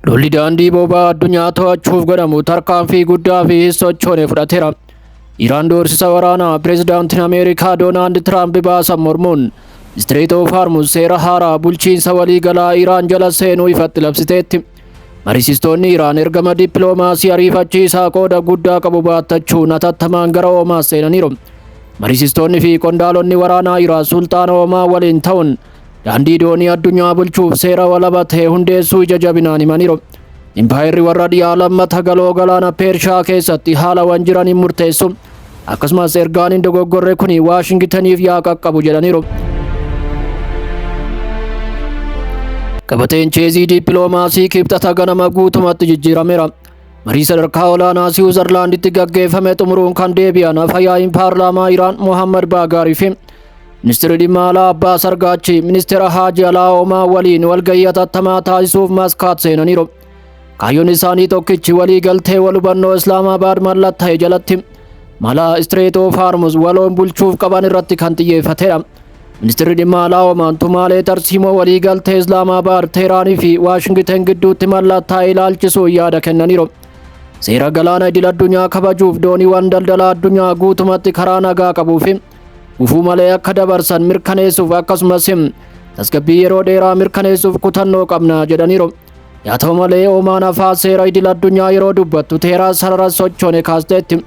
Lolli daandii boba'aa addunyaa to'achuuf godhamu tarkaanfii guddaa fi hin sochoone fudhateera. Iraan doorsisa waraanaa pireezidaantiin Ameerikaa Doonaald Tiraamp baasan mormuun Strait of Hormuz seera haaraa bulchiinsa waliigalaa Iraan jala seenuu ifatti labsiteetti. Mariisistoonni Iraan ergama dippiloomaasii ariifachiisaa qooda guddaa qabu baattachuun hatattamaan gara Oomaan seenaniiru. Mariisistoonni fi qondaalonni waraanaa Iraan Sulxaana Oomaan waliin ta'uun daandii doonii addunyaa bulchuuf seera walaba ta'e hundeessuu ija jabinaan himaniiru. Impaayerri warra dhiyaa lammata galoo galaana Peershaa keessatti haalawwan jiran hin murteessu. Akkasumas ergaan hin dogoggorre kun Waashingitaniif yaa qaqqabu jedhaniiru. Gabateen cheezii dippiloomaasii Kibxata ganama guutumatti jijjiirameera. Marii sadarkaa olaanaa Siwiizerlaanditti gaggeeffame xumuruun kan deebi'an afyaa'iin paarlaamaa Iraan Mohammad Baagaarii fi ministeerri dhimma alaa Abbaas Argaachi ministeera Haaji Alaa Oomaa waliin walgahii hatattamaa taasisuuf Maskaat seenaniiru. Kaayyoon isaanii tokkichi walii galtee wal hubannoo Islaamabaad mallattaa'e jalatti mala Strait of Hormuz waloon bulchuuf qaban irratti kan xiyyeeffatedha. Ministeerri dhimma alaa Omaan tumaalee tarsiimoo walii galtee Islaamabaad, Teeraanii fi Waashingiten gidduutti mallattaa'e ilaalchisuun yaada kennaniiru. Seera galaana idil addunyaa kabajuuf dooniiwwan daldala addunyaa guutumatti karaa nagaa qabuu fi gufuu malee akka dabarsan mirkaneessuuf, akkasumas tasgabbii yeroo dheeraa mirkaneessuuf kutannoo qabna jedhaniiru. Yaa ta'u malee, Omaan afaan seera idil addunyaa yeroo dubbattu Teeraan sarara sochoone kaasteetti.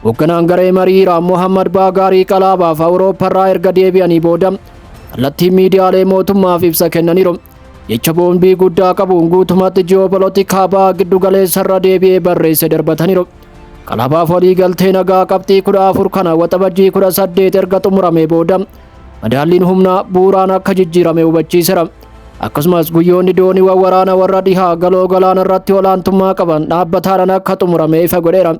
Hoogganaan garee marii Iraan Mohammad Baagaarii Qalaabaaf Awurooppaarraa erga deebi'anii booda kallattiin miidiyaalee mootummaaf ibsa kennaniiru. Jecha boombii guddaa qabuun guutumatti ji'oopolootikaa baha giddu galeessarra deebi'ee barreesse darbataniiru. Qalaabaaf walii galtee nagaa qabxii 14 kana Waxabajjii 18 erga xumuramee booda madaalliin humnaa bu'uuraan akka jijjiirame hubachiiseera. Akkasumas guyyoonni dooniiwwan waraana warra dhihaa galoo galaana irratti olaantummaa qaban dhaabbataadhaan akka xumurame ifa godheera.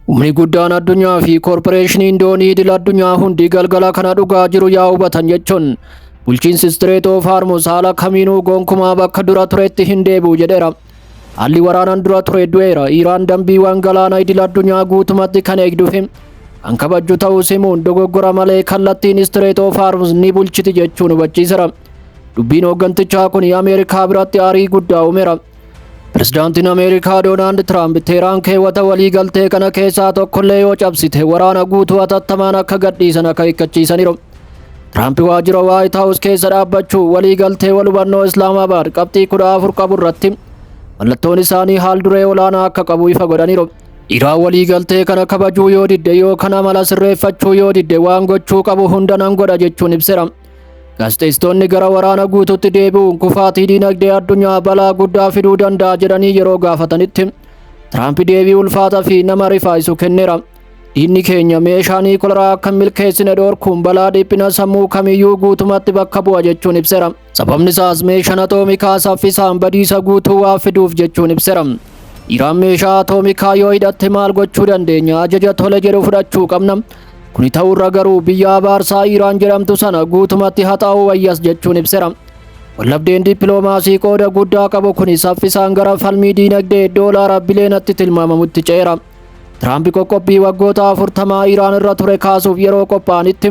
Humni guddaan addunyaa fi koorporeeshiniin doonii idil addunyaa hundi galgala kana dhugaa jiru yaa hubatan jechuun, bulchiinsi Strait of Hormuz haala kamiinuu gonkumaa bakka dura turetti hin deebi'u jedheera. Haalli waraanaan dura ture du'eera. Iraan dambiiwwan galaana idil addunyaa guutumatti kan eegduu fi kan kabajju ta'uu simuun, dogoggora malee kallattiin Strait of Hormuz ni bulchiti jechuun hubachiiseera. Dubbiin hooggantichaa kun Ameerikaa biratti aarii guddaa uumeera. Pirezidaantiin Ameerikaa Doonaald Tiraamp Teeraan keewwata walii galtee kana keessaa tokkollee yoo cabsite waraana guutuu hatattamaan akka gadhiisan akeekkachiisaniiru. Tiraamp waajjira Waayit Haawus keessa dhaabbachuu walii galtee wal hubannoo Islaamabaad qabxii 14 qabu irratti mallattoon isaanii haal duree olaanaa akka qabu ifa godhaniiru. Iraan walii galtee kana kabajuu yoo didde yookaan amala sirreeffachuu yoo didde, waan gochuu qabu hunda nan godha jechuun ibseera. Gaazexeessitoonni gara waraana guutuutti deebi'uun kufaatii diinagdee addunyaa balaa guddaa fiduu danda'a jedhanii yeroo gaafatanitti, Tiraamp deebii ulfaataa fi nama rifaayisu kenneera. Diinni keenya meeshaa niikularaa akka hin milkeessine dhorkuun balaa dhiphina sammuu kamiyyuu guutumatti bakka bu'a jechuun ibseera. Sababni isaas meeshaan atoomikaa saffisaan badiisa guutuu waan fiduuf jechuun ibseera. Iraan meeshaa atoomikaa yoo hidhatte maal gochuu dandeenya? Ajaja tole jedhu fudhachuu qabna. Kuni ta'urra garuu biyya abaarsaa Iraan jedhamtu sana guutumatti haxaa'uu wayyas jechuun ibseera. Wallabdeen dippiloomaasii qooda guddaa qabu kuni saffisaan gara falmii diinagdee doolaara bileenatti tilmaamamutti ce'eera. Tiraamp qoqqobbii waggoota 40 Iraan irra ture kaasuuf yeroo qophaa'anitti,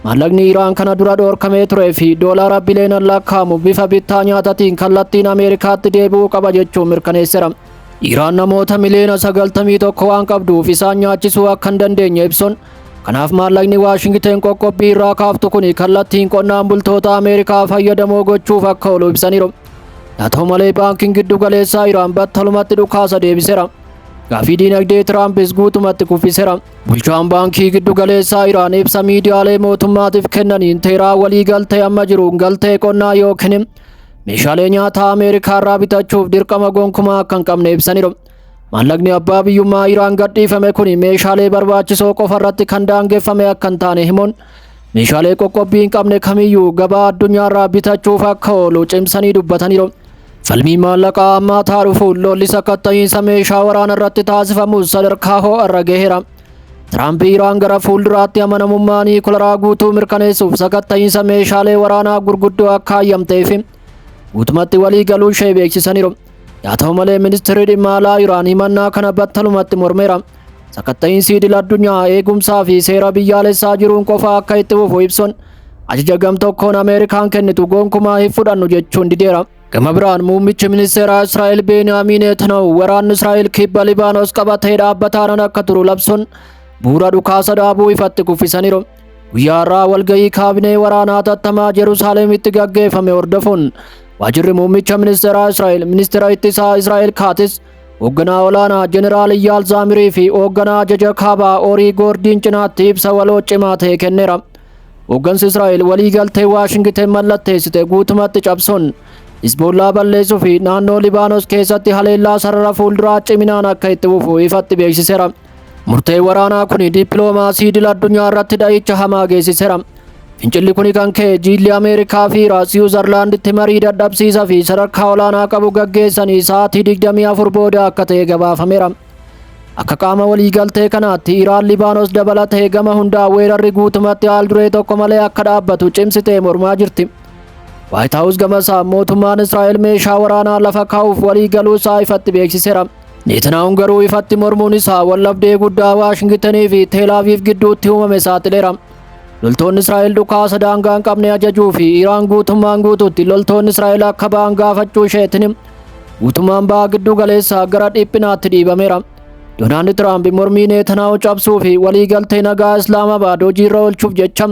maallaqni Iraan kana dura dhoorkamee turee fi doolaara bileenan lakkaa'amu bifa bittaa nyaatatiin kallattiin Ameerikaatti deebi'uu qaba jechuun mirkaneesseera. Iraan namoota miliyoona 91 waan qabduuf isaan nyaachisuu akka hin dandeenye ibsuun, kanaaf maallaqni Waashingiten qoqqobbii irraa kaaftu kun kallattiin qonnaan bultoota Ameerikaa fayyadamoo gochuuf akka oolu ibsaniiru. Haa ta'u malee, baankiin giddu galeessaa Iraan battalumatti dhukaasa deebiseera. Gaafii diinagdee Tiraampis guutumatti kuffiseera. Bulchaan baankii giddu galeessaa Iraan ibsa miidiyaalee mootummaatiif kennaniin, Teeraan walii galtee amma jiruun galtee qonnaa yookiin meeshaalee nyaataa Ameerikaa irraa bitachuuf dirqama gonkumaa akka hin qabne ibsaniiru. Maallaqni abbaa biyyummaa Iraan gadhiifame kun meeshaalee barbaachisoo qofa irratti kan daangeffame akka hin taane himuun, meeshaalee qoqqobbii hin qabne kamiyyuu gabaa addunyaarraa bitachuuf akka oolu cimsanii dubbataniiru. Falmii maallaqaa ammaa taa dhufuun lolli sakatta'iinsa meeshaa waraana irratti taasifamus sadarkaa ho'arra gaheera. Tiraamp Iraan gara fuulduraatti amanamummaa niikularaa guutuu mirkaneessuuf sakatta'iinsa meeshaalee waraanaa gurguddoo akka hayyamtee fi guutumatti walii galuu ishee beeksisaniiru. Haa ta'u malee, ministeerri dhimma alaa Iraan himannaa kana battalumatti mormeera. Sakatta'iinsi idil addunyaa eegumsaa fi seera biyyaalessaa jiruun qofa akka itti fufu ibsuun, ajaja gam tokkoon Ameerikaan kennitu gonkumaa hin fudhannu jechuun dideera. Gama biraan muummichi ministeeraa Israa'el Beeniyaamin Netanyahu waraanni Israa'el kibba Libaanos qabatee dhaabbataan akka turu labsuun bu'uura dhukaasa dhaabuu ifatti kuffisaniiru. Guyyaa har'aa walgahii kaabinee waraanaa hatattamaa Yerusaalemitti gaggeeffame hordofuun waajjirri muummicha ministeeraa Israa'el, ministeera ittisaa Israa'el Kaatis, hoogganaa olaanaa Jeneraal Iyyaal Zaamirii fi hoogganaa ajaja kaabaa Orii Goordiin cinaatti ibsa waloo cimaa ta'e kenneera. Hooggansi Israa'el waliigaltee Waashingiten mallatteessite guutumatti cabsuun Hizbollaa balleessuu fi naannoo Libaanos keessatti haleellaa sarara fuulduraa ciminaan akka itti fufu ifatti beeksiseera. Murtee waraanaa kun dippiloomaasii idil addunyaa irratti dha'icha hamaa geessiseera. Fincilli kun kan ka'e jiilli Ameerikaa fi Siwiizerlaanditti marii dadhabsiisaa fi sadarkaa olaanaa qabu gaggeessanii sa'aatii 24 booda akka ta'e gabaafameera. Akka qaama waliigaltee kanaatti Iraan Libaanos dabalatee gama hundaa weerarri guutumatti haal duree tokko malee akka dhaabbatu cimsitee mormaa jirti. Waayit Haawus gama isaa mootummaan Israa'el meeshaa waraanaa lafa kaa'uuf waliigaluu isaa ifatti beeksiseera. Netanyahuun garuu ifatti mormuun isaa wallabdee guddaa Waashingitenii fi Teel Aviv gidduutti uumame saaxileera. Loltoonni Israa'el dhukaasa daangaa hin qabne ajajuu fi Iraan guutummaan guutuutti loltoonni Israa'el akka ba'an gaafachuu isheetiin guutummaan ba'a giddu galeessaa gara dhiphinaatti dhiibameera. Doonaald Tiraamp mormii Netanyahu cabsuu fi waliigaltee nagaa Islaamabaad hojiirra oolchuuf jecha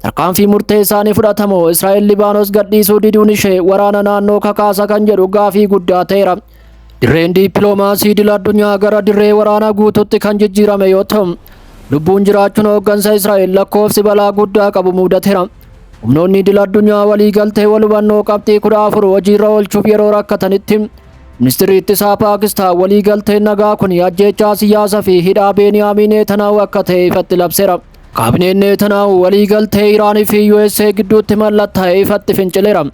tarkaanfii murteessaa ni fudhatamoo Israa'el Libaanos gadhiisuu diduun ishee waraana naannoo kakaasa kan jedhu gaafii guddaa ta'eera. Dirreen dippiloomaasii idil addunyaa gara dirree waraanaa guututti kan jijjiirame yoo ta'u, lubbuun jiraachuun hooggansa Israa'el lakkoofsi balaa guddaa qabu mudateera. Humnoonni idil addunyaa waliigaltee wal hubannoo qabxii 14 hojiirra oolchuuf yeroo rakkatanitti ministeerri ittisaa Paakistaan waliigalteen nagaa kun ajjeechaa siyaasaa fi hidhaa Beeniyaamin Netanyahu akka ta'e ifatti labseera. Kaabineen Netanyahu waliigaltee Iraanii fi USA gidduutti mallattaa'e ifatti fincileera.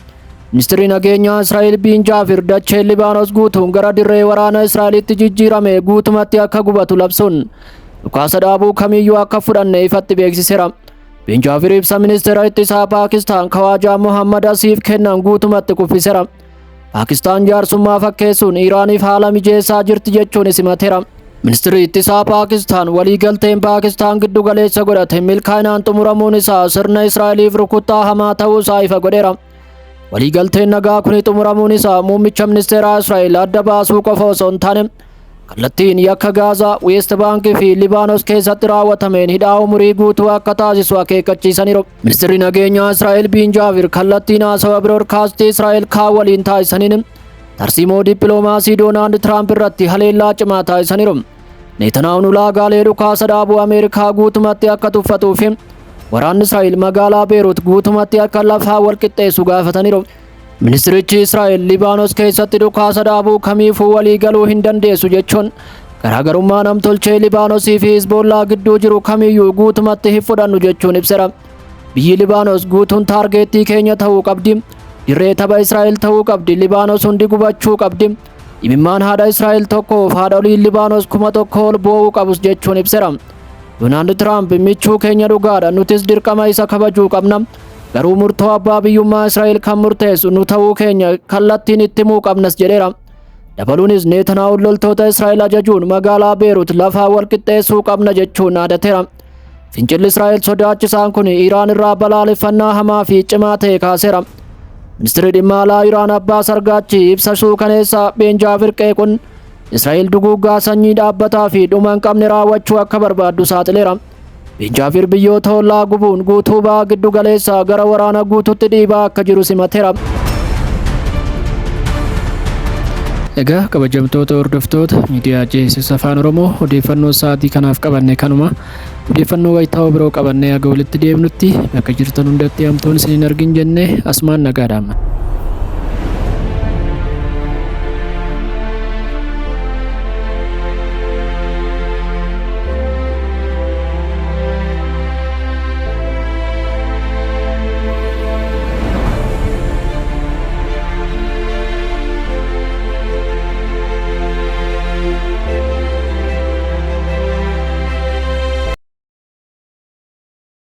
Ministeerri nageenyaa Israa'el Biin Jaafir dacheen Libaanos guutuun gara dirree waraana Israa'elitti jijjiirame guutumatti akka gubatu labsuun dhukaasa dhaabuu kamiyyuu akka fudhanne ifatti beeksiseera. Biin Jaafir ibsa ministeera ittisaa Paakistaan Kawaajaa Muhammad Asiif kennan guutumatti kuffiseera. Paakistaan jaarsummaa fakkeessuun Iraaniif haala mijeessaa jirti jechuun simateera. Ministeerri ittisaa Paakistaan waliigalteen Paakistaan giddu galeessa godhate milkaa'inaan xumuramuun isaa sirna Israa'eliif rukuttaa hamaa ta'uu isaa ifa godheera. Waliigalteen nagaa kun xumuramuun isaa muummicha ministeeraa Israa'el adda baasuu qofa osoo hin taane kallattiin yakka Gaazaa, Weest Baankii fi Libaanos keessatti raawwatameen hidhaa umurii guutuu akka taasisu akeekkachiisaniiru. Ministeerri nageenyaa Israa'el Biin Jaafir kallattiin haasawa biroodkaastii Israa'el kaan waliin taasisaniin tarsiimoo dippiloomaasii Doonaald Tiraamp irratti haleellaa cimaa taasisaniiru. Netanyahuun ulaagaalee dhukaasa dhaabuu Ameerikaa guutumatti akka tuffatuu fi waraanni Israa'el magaalaa Beerut guutumatti akka lafaa wal qixxeessu gaafataniiru. Ministirichi Israa'el Libaanos keessatti dhukaasa dhaabuu kamiifuu walii galuu hin dandeessu jechuun garaagarummaa namtolchee Libaanosii fi Hizbollaa gidduu jiru kamiyyuu guutumatti hin fudhannu jechuun ibseera. Biyyi Libaanos guutuun taargeettii keenya ta'uu qabdi. Dirree tapha Israa'el ta'uu qabdi. Libaanos hundi gubachuu qabdi. Imimmaan haadha Israa'el tokkoof haadholiin Libaanos 1000 ol boo'uu qabus jechuun ibseera. Doonaald Tiraamp michuu keenya dhugaadha. Nutis dirqama isa kabajuu qabna. Garuu murtoo abbaa biyyummaa Israa'el kan murteessu nu ta'uu keenya kallattiin itti himuu qabnas jedheera. Dabaluunis Netanyahuun loltoota Israa'el ajajuun magaalaa Beerut lafaa wal qixxeessuu qabna jechuun dhaadateera. Fincilli Israa'el sodaachisaan kun Iraan irraa balaaleffannaa hamaa fi cimaa ta'e kaaseera. Ministeerri dhimma alaa Iraan Abbaas Argaachi ibsa suukaneessaa Ben Jaafir qeequun Israa'el duguuggaa sanyii dhaabbataa fi dhuma hin qabne raawwachuu akka barbaaddu saaxileera. Ben Jaafir biyyoota ollaa gubuun guutuu ba'a giddu galeessaa gara waraana guutuutti dhiibaa akka jiru simateera. Egaa kabajamtoota hordoftoota miidiyaa JSS Afaan Oromoo, odeeffannoo sa'aatii kanaaf qabanne kanuma. Odeeffannoo wayitaawoo biroo qabannee haga walitti deemnutti bakka jirtan hundatti hamtuun isin hin argin jennee asumaan nagaadhaan.